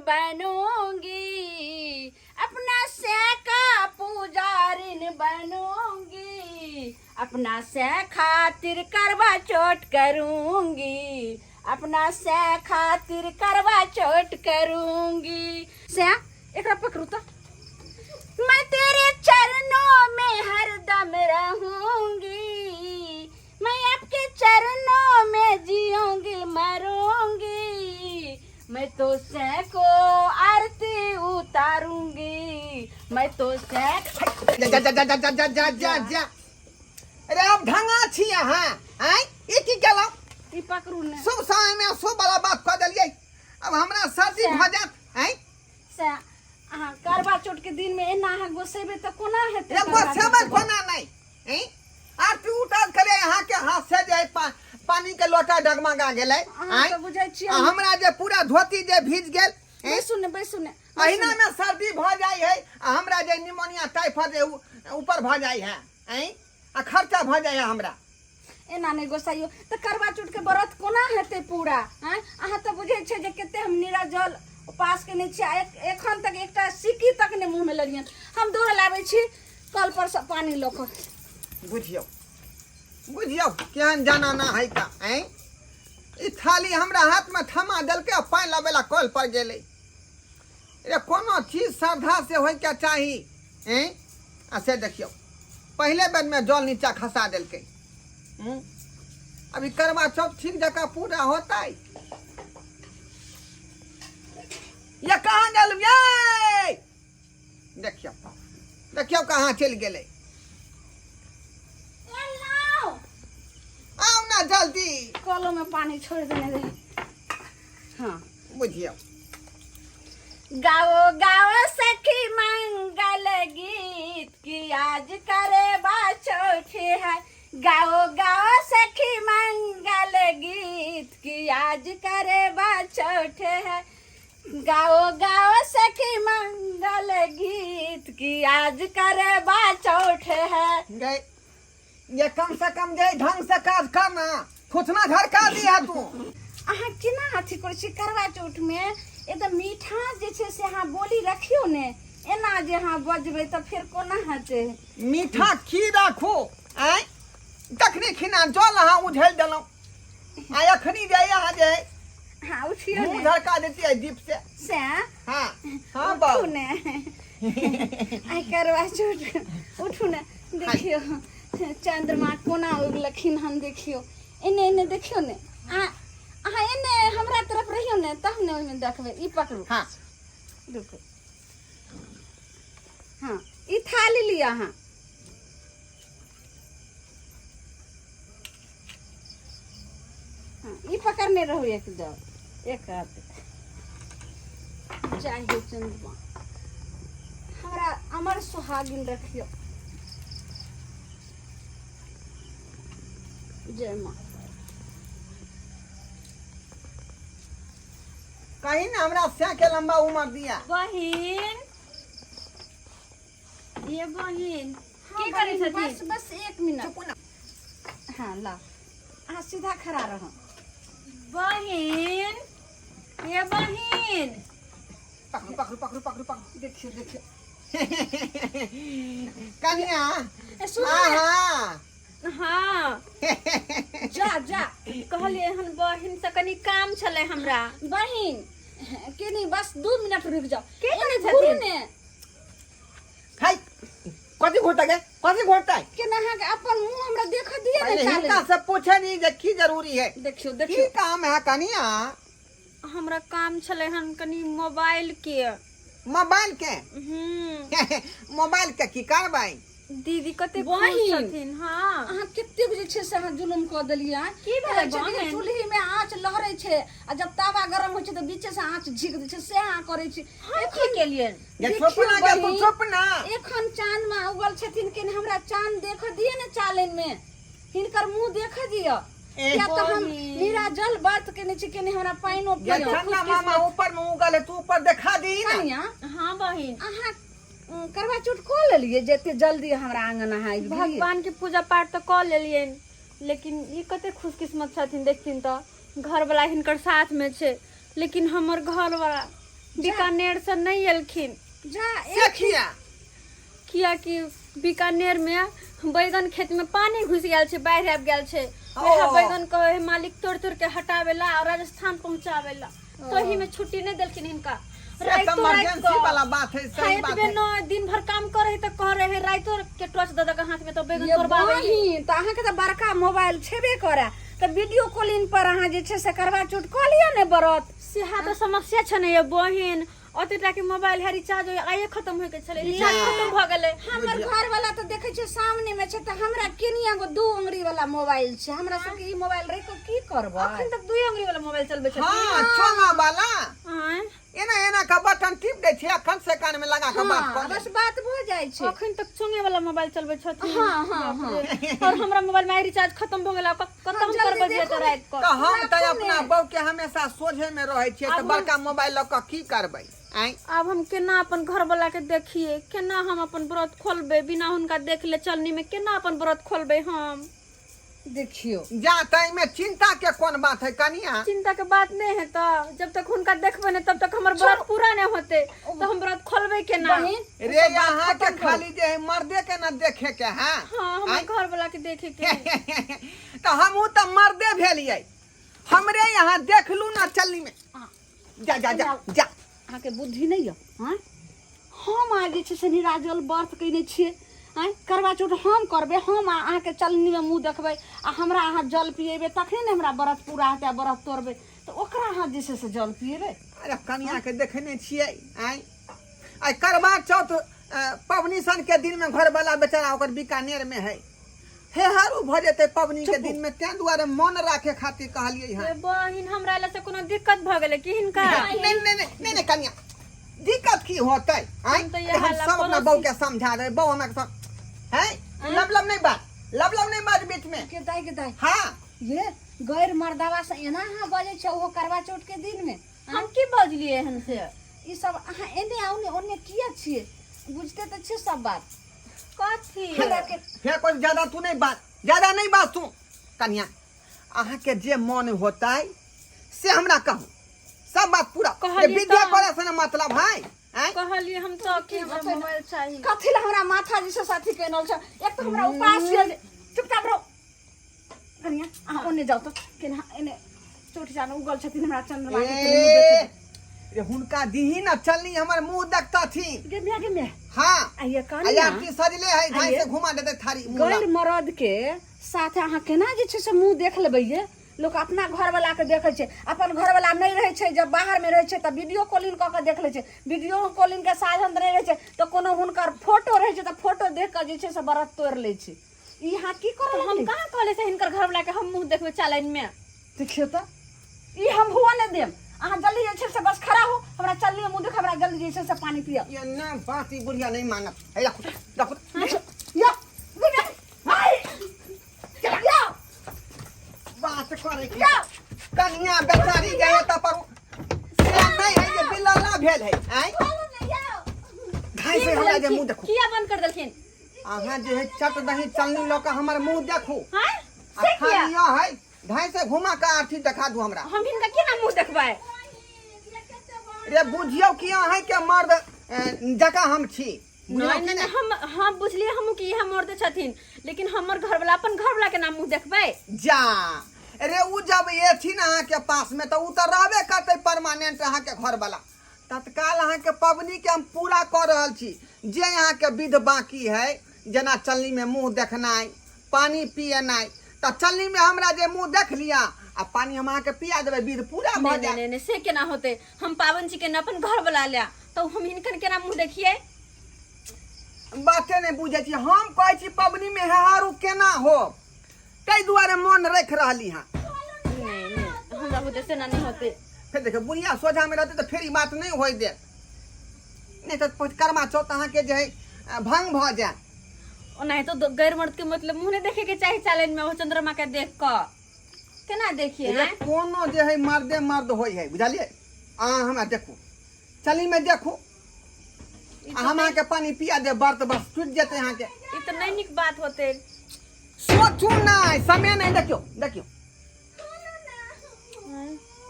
बनूंगी, अपना से का पुजारिन बनूंगी, अपना से खातिर करवा चौथ करूंगी, अपना से खातिर करवा चौथ करूंगी। से एकरा पकड़ू तो मैं तेरे चरणों में हरदम रहूंगी, मैं आपके चरणों में जीऊंगी मरूंगी, मैं तो से को आरती उतारूंगी, मैं तो से जा जा जा जा जा जा जा जा जा। अरे अब ढंगा छी अहाँ आँय, ई की केलहुँ? ई पकड़ू ने। शुभ समय में शुभ वाला बात कऽ देलियै, अब हमरा सर्दी भऽ जायत। आँय से अहाँ करवा चौथ के दिन में एना अहाँ गोसेबै तऽ कोना हेतै? रे करवा चौथ गोसेबै के दिन? कोना नहि? आँय, आरती उतार करे अहाँ के हाथ से जे पानी के लोटा डगमगा गेलै। अहाँ आँय तऽ बुझै छियै आ हमरा जे पूरा धोती जे भीज गेल। आँय? बैसू ने, बैसू ने। अहिना में सर्दी भऽ जाइ है आ हमरा जे निमोनिया टाइफाइड जे ऊपर भऽ जाइ है। आँय, आ खर्चा भऽ जाइ है हमरा। एना नहि गोसाइयो तऽ करवा चौथ के व्रत कोना हेतै पूरा? आँय, अहाँ तऽ बुझै छियै जे कते हम निराजल उपास केने छियै आ एखन तक एकटा सिक्की तक नहि मुँहमे लेलियनि। हम दौड़ल आबै छी कल पर सँ पानि लऽ कऽ। बुझियौ, बुझियौ केहन जनाना है का। आँय, ई थाली हमरा हाथमे थमा देलकै आ पानि लाबै ला कल पर गेलै। रे कोनो चीज श्रद्धा से होइके चाही। आँय, आ से देखियौ पहिले बेरमे जल नीचा खसा देलकै। अभी करवा चौथ ठीक जकाँ पूरा होतै? ये कहाँ गेल ये? देखियौ, देखियौ कहाँ चलि गेलै। आउ ना जल्दी। कलो में पानी छोड़ देने रहे। हाँ बुझियौ। गाओ गाओ सखी मंगल गीत की आज करे चौथ है, गाओ गाओ सखी मंगल गीत की आज करे चौथ है, गाओ गाओ सखी मंगल गीत की आज करे चौथ है। गए ये कम से कम जे ढंग से काज करना, थुथना झरका दिया तू। अहाँ केना अथी करै छी? करवा चौथ में एकदम मीठा जे छै से अहाँ बोली रखियौ ने, एना जे अहाँ बजबै तऽ फेर कोना हेतै? मीठा की राखू? आँय, तखनी खिना जल अहाँ उझेल देलहुँ आ अखनी जे अहाँ जे हाँ उठियौ मुँह ने झरका देतियै दीप से। से हाँ हाँ उठू बाबू ने, आइ करवा चौथ, उठू ने। देखियौ चंद्रमा कोना उगलखिन हन, देखियौ एने एने देखियौ ने। अहाँ अहाँ एने हमरा तरफ रहियौ ने तब ने ओहिमे देखबै। ई पकड़ू। हाँ रुकू, हाँ ई थाली लिअ अहाँ। हाँ ई पकड़ने रहू एक दो एक हाथ। चाहिए चंद्रमा हमरा अमर सुहागिन रखियो। जय माँ। कहीं ना हमरा से के लंबा उम्र दिया। बहिन, ये बहिन। हाँ, की करै बहिन, छथिन? बस बस एक मिनट। चुप ना। हाँ ला, अहाँ सीधा खड़ा रहो। बहिन, ये बहिन। पकड़ू पकड़ू पकड़ू पकड़ू पकड़ू। देखियो देखियो। कन्या। ए, सुनू हाँ ने। हाँ हाँ जा जा। कहलियै हन बहिन से कनी काम छलै हमरा। बहिन के नहीं, बस 2 मिनट रुक जाओ। के एने करै घुरू छथिन? ने। हाय, कथी घोटा गे, कथी घोटा? केना अहाँके अपन मुंह हमरा देख दिए ने। पहिले चाले हिनका से पूछे नहीं जे की जरूरी है। देखियो की देखियो काम है कनिया? हमरा काम छलै हन कनी मोबाइल के। मोबाइल के? हम्म। मोबाइल के की करबै? दीदी कते खुश बहिन। छथिन। हाँ अहाँ कतेक जे छै से अहाँ जुलुम कऽ देलियै। आँय? की भेलै कहै छै कि बहिन? चूल्ही में आँच लहरै छै आ जब तावा गरम होइ छै तऽ बीचे से आँच झीक दै छै, से अहाँ करै छी। हम की केलियनि? ये देखियौ चुप ना गे, तू बहिन, चुप ना। एखन चांद में उगल छथिन कि नहि, हमरा चांद देख दिअ ने, चालनि में हिनकर मुंह देख दिअ। ए किया तऽ हम बहिन। निराजल व्रत केने छी कि नहि, हमरा पानिओ ये पियौ। चन्दा मामा ऊपर में उगल है, तू ऊपर देखा दी ना। कनिया। हाँ बहिन। अहाँ करवा चौथ कऽ लेलियै जे एते जल्दी हमरा आंगन अहाँ आबि गेलियै? भगवान के पूजा पाठ तऽ कऽ लेलियनि, लेकिन ई कते खुशकिस्मत छथिन, देखथिन तऽ घरवला हिनकर साथ में छै, लेकिन हमर घरवला बीकानेर से नहि एलखिन। जा। से किया? कियाकि बीकानेर में बैगन खेत में पानी घुस गेल छै, बाढ़ि आबि गेल छै। ओ। वएह बैगन के ओहे मालिक तोड़ तोड़ के हटावेला और राजस्थान पहुंचावेला, तही में छुट्टी नहीं देलखिन हिनका। से तऽ राइतो राति इमरजेंसी कऽ वाला बात है, सही खाइत बात बे है। न दिन भर काम करे है तऽ कह रहे राइतो के टॉर्च दऽ दऽ के हाथ में तऽ बैगन ये तोड़बावे। बहिन, तऽ अहाँके तऽ बड़का मोबाइल छेबे करे, तऽ वीडियो कॉलिंग पर अहाँ जे छै से करवा चौथ कऽ लिअ ने व्रत। सेहा तऽ समस्या छै ने ये बहिन, ओते टा के मोबाइल है, रिचार्ज आइए खत्म होय के छलै, रिचार्ज खत्म भऽ गेलै। हमर घर वाला तऽ देखै छियै सामने में छै, तऽ हमरा केनिया गो दू अंगुरी वाला मोबाइल छै। हमरा सबके ई मोबाइल रहि कऽ की करबै? अखन तक दुई अंगुरी वाला मोबाइल चलबै छथिन? हाँ, चोंगा वाला। आँय? एना एना का बटन टिप दै छै आ कान से कान में लगा के बात हाँ, कऽ लै। बस बात भऽ जाइ छै। अखन तक चोंगे वाला मोबाइल चलबै छथिन? हाँ, हाँ, बाप रे। और हमरा मोबाइल में आइ रिचार्ज खत्म भऽ गेल, आब कतऽ हम जल्दी करबै जे देखू तऽ ने। राति कऽ। तऽ हम तऽ राखू अपना ने। बहू के हमेशा सोझे में रहै छियै, तऽ आब हम- बड़का मोबाइल लऽ कऽ की करबै? आँय? आब हम केना अपन घर वाला के देखिए, केना हम अपन व्रत खोलबै? बिना हुनका देखले चलनी में केना अपन व्रत खोलबै हम? देखियौ। जा, तऽ एहिमे चिंता के कोन बात है कनिया? चिंता के बात नहीं है, तऽ जब तक हुनका देखबै नहीं तब तक हमर व्रत पूरा नहीं होते, तो हम व्रत खोलबै केना? बहिन, रे, यहाँ के खाली जे है मर्दे के न देखे के है? हाँ, हमर घर वाला के देखे के है। तऽ हमहूँ तऽ मर्दे भेलियै, हमरे यहाँ देखलू ना चलनी में। जा जा जा जा। अहाँके बुद्धि नहि यऽ? आँय, हम आइ जे छै से निराजल व्रत कयने छियै। आँय, करवा चौथ हम करबै, हम अहाँके चलनीमे मुँह देखबै आ हमरा अहाँ जल पिएबै, तखने ने हमरा व्रत पूरा हेतै आ व्रत तोड़बै, तऽ ओकरा अहाँ जे छै से जल पिएबै? अरे, कनिया के देखे छियै? आँय, आइ करवा चौथ पबनी सन के दिन में घर वाला बेचारा ओकर बीकानेर में है, हे हारू भऽ जेतै पबनी के दिन में, तें दुआरे मन राखे खातिर कहलियै हँ। ए बहिन, हमरा लए से कोनो दिक्कत भऽ गेलै की हिनका? नहीं नहीं नहीं नहीं नहीं कनिया, दिक्कत की होतै? आँय? हम तऽ अरे, हम इएह ला सब अपना पड़ोसी- बहू के समझा देबै। बहू हमरा के सब है, लब लब नहीं बात, लब लब नहीं बात बीच में। के दाइ, के दाइ। हाँ। ये गैर मर्दावा से एना अहाँ बजै छै, ओहो करवा चौथ के दिन में? हम की बजलियै हन से? ई सब अहाँ एने आउ ने, ओने किया छियै? बुझते तऽ छियै सब बात। कथी? हमरा के फेर कोई ज्यादा तू नहीं बात, ज्यादा नहीं बात तू। कनिया, अहाँ के जे मन होतै से हमरा कहू, सब बात पूरा। कहलियै ये विद्या तऽ- करे से ना मतलब है, आँय? कहलियै हम तऽ कि हमरा मोबाइल चाही। कथी लए हमरा माथा जे छै से अथी केनल छै? एक तऽ हमरा उपास छै। चुपचाप रहो। कनिया, अहाँ ओने जाउ तऽ, केना एने चोट जान उगल छथिन हमरा चंद्रमा के केने मुँह ए, देखै। रे हुनका दीही ना चलनी, हमर मुंह देखतथिन। गे म्या, गे म्या। हाँ। आइए आ कनिया। आरती सजले है, धाई आइए। से घुमा देते थारी मुंह गैर लग। मरद के साथ अहाँ केना जे छै से मुँह देख लेबै? ये लोक अपना घरवला के देखै छै, अपन घरवला नहि रहै छै, जब बाहरमे रहै छै तऽ वीडियो कॉलिंग कऽ कऽ देख लै छै। वीडियो कॉलिंग के साधन तऽ नहि रहै छै, तऽ कोनो हुनकर फोटो रहै छै, तऽ फोटो देख कऽ जे छै से व्रत तोड़ि लै छै। ई अहाँ की करऽ हम लगलियै? कहाँ कहले से हिनकर घर वाला के हम मुंह देखबै चालनि में। देखियौ तऽ, ई हम हुआ नहि देब। अहाँ जल्दी जे छै से बस खड़ा हो, हमरा चलनी मुँह देख, हमरा जल्दी जे छै से पानी पिअ। ये ना बात ई बुढ़िया नहीं मानत है। रखो रखो। या हाय या। बात करे के या। कनिया बेचारी गए त पर से नहीं है जे बिलला भेल है। आय, ढाई से हमरा जे मुंह देखू। किया बंद कर देलखिन? अहाँ जे है चट दही चलनी लऽ कऽ हमर मुंह देखू। हाँ, आ से किया? खाली यह है ढाई से घुमा के आरती देखा दू हमरा। हम हिनका केना मुंह देखबै? रे बुझियौ कि अहाँ के मर्द जकाँ हम छी, बुझलहुँ नहीं कि नहीं नहि? हम हम बुझलिए हमहूँ कि इएह मर्द छथिन, लेकिन हमर घरवाला अपन घरवाला के नाम मुंह देखबै? जा रे, उ जब एथिन अहाँके पास में तऽ उ तऽ रहबे करतै परमानेंट अहाँके घरवाला। तत्काल अहाँके पबनी के हम पूरा कऽ रहल छी, जे अहाँके विध बाकी है, जेना चलनी में मुँह देखनाइ, पानी पियनाइ, तऽ चलनी में हमरा जे मुँह देख लिअ आ पानी हम अहाँके पिया देबै, विध पूरा भऽ नहीं जायत। नहीं नहीं, से केना होते? हम पावन जी के न अपन घर वाला लिया, तो हम हिनकर केना मुंह देखिए? बाते नहि बुझै छी। हम कहै छी पबनी में हेहारू केना हो, ताहि दुआरे मन राखि रहली हँ। नहीं नहीं, हमरा बुझे से ना नहीं होते। फेर देखियौ, बुढ़िया सोझामे रहतै तऽ फेर ई बात नहि होइ देत, नहि तऽ कर्मा चौथ अहाँके जे है भंग भऽ जायत। ओनाहितो तो गैर मर्द के मतलब मुंह नहीं देखे के चाही चालन में, वो चंद्रमा के देख क केना देखिए? रे हैं? कोनो जे है मर्दे मर्द होइ है, बुझलियै? अहाँ हमरा देखू, चली में देखू ई आ हम अहाँके पानी पिया देब, व्रत बस टूटि जेतै अहाँके। ई तो नहीं निक बात होते। सोचू नहि, समय नहि। देखियौ देखियौ,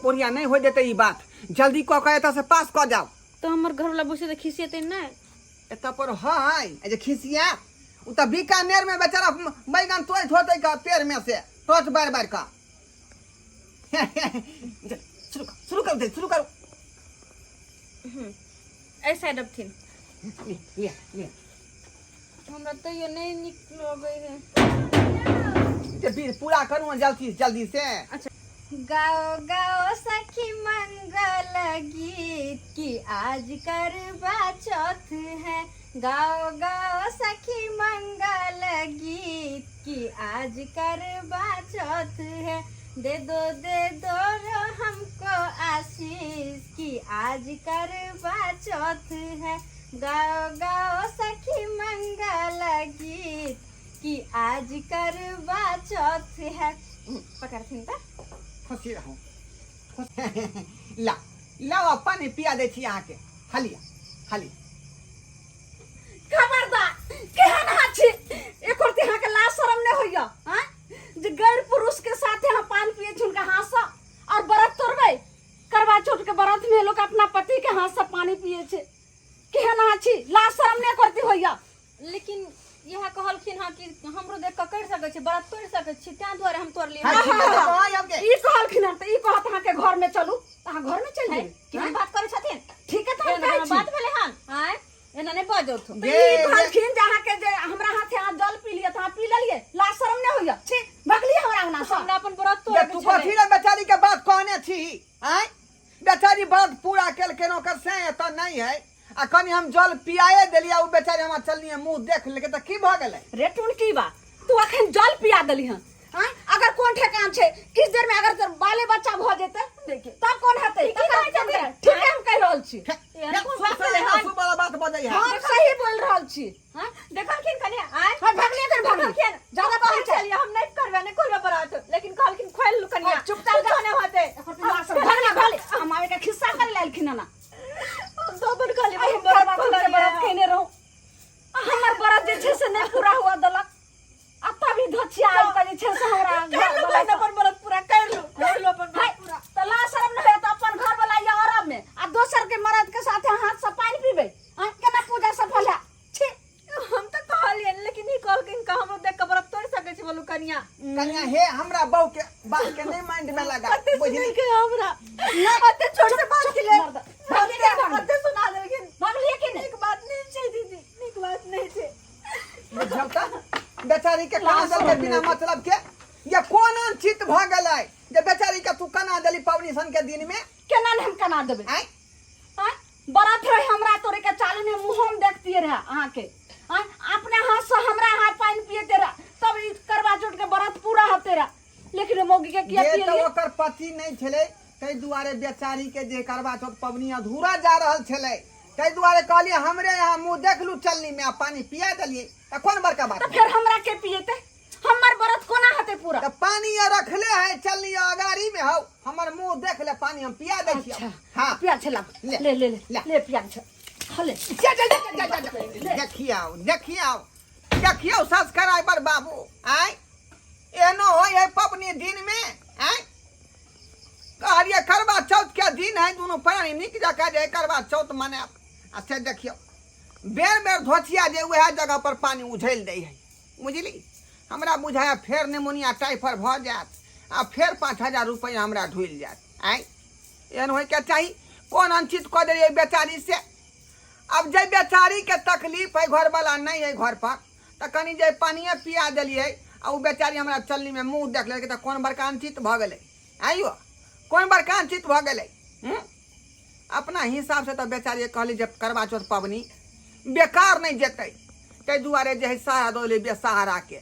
बुढ़िया नहि होइ देतै ई बात। जल्दी कऽ कऽ एतऽ से पास कऽ जाउ। तऽ हमर घरवला बुझतै तऽ खिसियेतै नहि। एतऽ पर है जे खिसिया ओ तऽ बीकानेर में बेचारा बैगन तोड़ैत होतै का पेड़ में से टॉर्च बार बार का। शुरू करू, शुरू करू, शुरू करू। एहि साइड अबथिन। ले ले ले। हमरा तैयो नहि नीक लगै है। जे बीर पूरा करू जल्दी जल्दी से। अच्छा। गाओ गाओ सखी मंगल गीत की आज करवा चौथ है, गाओ गाओ सखी मंगल गीत की आज करवा चौथ है, दे दो रो हमको आशीष की आज करवा चौथ है, गाओ गाओ सखी मंगल गीत की आज करवा चौथ है। पकड़थिन तऽ। खुशी रहू, खुश। ला लाओ पानी पिया दै छी अहाँके। हलिया हलिया। खबरदार, केहन अहाँ छी? एको रत्ती अहाँके लाज शरम नहि होइया आँय जे गैर पुरुष के साथे अहाँ पान पियै छी हुनका हाथसँ और व्रत तोड़बै? करवा चौथ के व्रत में लोक अपना पति के हाथ से पानी पियै छै। केहन अहाँ छी? लाज शरम नहि करती होइया? लेकिन इएह कहलखिन हँ कि हमरो देख कऽ करि सकै छी, व्रत तोड़ि सकै छी, ताहि दुआरे हम तोड़लियै। हाँ, ठीक है, तऽ कहै आबके। ई कहलखिन हँ तऽ ई कहत अहाँके घर में चलू, अहाँ घर में चलि जेबै। केहन बात करै छथिन? ठीक है, तऽ हम एना कहै छी। बात भेलै हन? आँय, एना नहि बजौथ। तऽ ई कहलखिन जे अहाँके जे हमरा हाथे अहाँ जल पी लिअ तऽ अहाँ पी लेलियै, लाज शरम नहि होइया? छी, भगलियै हमरा अंगना सँ। हमरा अपन व्रत जे तोड़ैके तू छलै। कथी लए बेचारी के बात कहने छी आँय? बेचारी व्रत पूरा केलखिन, ओकर से एतऽ नहि है आ कनि हम जल पियाए देलियै, ओ बेचारी हमरा चलनी मुँह देख लेलकै तऽ की भऽ गेलै? रे टुनकी बा, तू अखन जल पिया देली हन आँय, अगर कोन ठेकान छै किछु देर में अगर तोर बाले बच्चा भऽ जेतै तब कोन हेतै? की कहै छथिन? ठीक है, हम कहि रहल छी। एहन कोन बात भेलै हन? हंसू वाला बात बजै है। हम सही बोल रहल छी। हाँ? देखलखिन कनि आँय? हाँ, भगलियै कनि, भगलियै। देखलखिन? ज्यादा हम कहै छै। छलियै, हम नहि करबै, नहि खोलबै व्रत, लेकिन कहलखिन खोलि लू कनिया। हाँ, चुपचाप कुछो नहि होतै। भगना भगले, हम आबे के खिस्सा करे लालखिन हन। हम दो बेर कहलियै, अहि हम व्रत करवा चौथ के खोललियै। व्रत खेने रहू, आ हमर व्रत जे छै से नहि पूरा हुआ देलक आ तभी धोछिया आबि कऽ जे छै से हमरा कर लू बहिन अपन व्रत पूरा, कर लू, कर लू अपन व्रत हाय, पूरा। तऽ लाज शरम नहि होयत अपन घर वाला या अरब में आ दोसर के मर्द के साथे हाथ से पानि पीबै आँय, केना पूजा सफल है? छी। हम तऽ कहलियनि, लेकिन ई कहलखिन कि हमरो देख कऽ व्रत तोड़ि सकै छी, बोलू कनिया। कनिया हे, हमरा बहू के बात के नहीं माइंड में लगा, कते बुझली? सुनेलकै हमरा, कते छोट से बात के मर्द। भगलियै कि कते सुना देलखिन। भगलियै कि नहि? नीक बात नहि छै दीदी, नीक बात नहि छै। बुझल तऽ बेचारी के कना देलकै बिना मतलब के? ये कोन अनचित भऽ गेलै जे बेचारी के तू कना देली पबनी सन के दिन में? केना नहि हम कना देबै? आँय? आँय, व्रत रहे हमरा तोरे के चालू में मुँहो में देखतियै रहे अहाँके आँय, अपने हाथ से हमरा हाथ पानि पियते रहे तब ई करवा चौथ के व्रत पूरा होते रहे, लेकिन मौगी के किया जे तऽ पियलियै? ओकर पति नहि छलै ताहि दुआरे बेचारी के जे करवा चौथ पबनी अधूरा जा रहल छलै, ताहि दुआरे कहलियै हमरे यहाँ मुँह देख लू चलनी में आ पानी पिया देलियै तऽ कोन बड़का बात? तऽ फेर हमरा के पियेतै? हमर व्रत कोना हेतै पूरा? तऽ पानी ये रखले है चलनी अगाड़ी में, हौ हमर मुँह देख ले, पानी हम पिया दै छियै। अच्छा। हाँ। पिया छै, ला। ले। ले ले ले। ले। ले, पिया छै, हले। जा जा जा जा जा जा, देखियौ देखियौ देखियौ सब्सक्राइबर बाबू, आँय एहनो होइ है पबनी दिन में? आँय, कहलियै करवा चौथ के दिन है, दुनू प्राणी नीक जकाँ जे करवा चौथ मनायब, आ से देखियौ बेर बेर धोछिया जे उएह जगह पर पानी उझलि दै है। बुझली, हमरा बुझाया फेर निमोनिया टाइफर भऽ जायत आ फेर 5000 रुपैआ हमरा ढुलि जायत। आँय, एहन होइके चाही? कोन अनचित कऽ देलियै बेचारी से? आब जे बेचारीके तकलीफ है, घरवला नहि है घर पर, तऽ कनि जे पानिए पिया देलियै आ ओ बेचारी हमरा चलनीमे मुँह देख लेलकै तऽ कोन बड़का अनचित भऽ गेलै? आँय यौ, कोन बड़का अनचित भऽ गेलै? हूँ, अपना हिसाबसँ तऽ बेचारी कहली जे करवा चौथ पबनी बेकार नहि जेतै, ताहि दुआरे जे है सहारा दऽ देलियै बेसहाराके।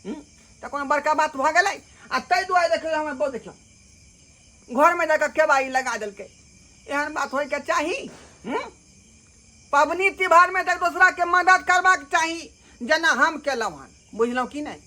हूँ, तऽ कोनो बड़का बात भऽ गेलै? आ ताहि दुआरे देखियौ हमर बहु, देखियौ घरमे जाकऽ केबाड़ी लगा देलकै। एहन बात होइके चाही? हूँ, पबनी तिहारमे तऽ एक दोसराके मदद करबाक चाही, जेना हम केलहुँ हन। बुझलहुँ कि नहि?